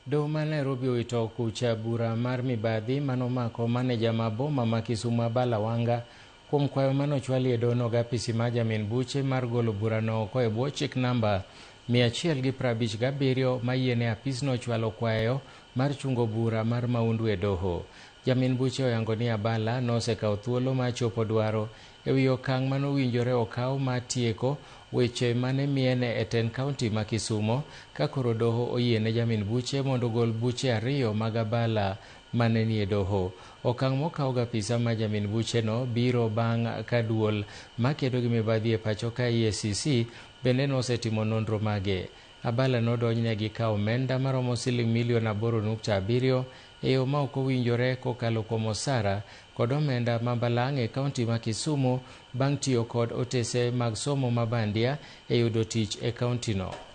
Doho ma Nairobi owito kucha bura mar mibadhi manomako maneja ma boma ma Kisumu Abala Wanga kuom kwayo manochwali e dohono gi apisi ma jamin buche mar golo burano oko e bwo chik namba 157 mayiene apisno chwalo kwayo mar chungo bura mar maundu e doho. Jamin buche oyango ni Abala nosekawo thuolo mar chopo dwaro e wi okang' manowinjore okaw mar tieko weche mane miene e tend kaunti ma Kisumo ka koro doho oyiene jamin buche mondo ogol buche ariyo mag Abala mane nie doho. Okang' mokaw gi apisa ma jamin bucheno biro bang' ka duol makedo gi mibadhi e pacho ka EACC bende nosetimo nonro mage. Abala nodonjne gi kawo omenda maromo siling milion 8.7 e yo ma ok owinjore kokalo kuom osara kod omenda ma balang' e kaunti ma Kisumu bang' tiyo kod otese mag somo ma bandia e yudo tich e kauntino.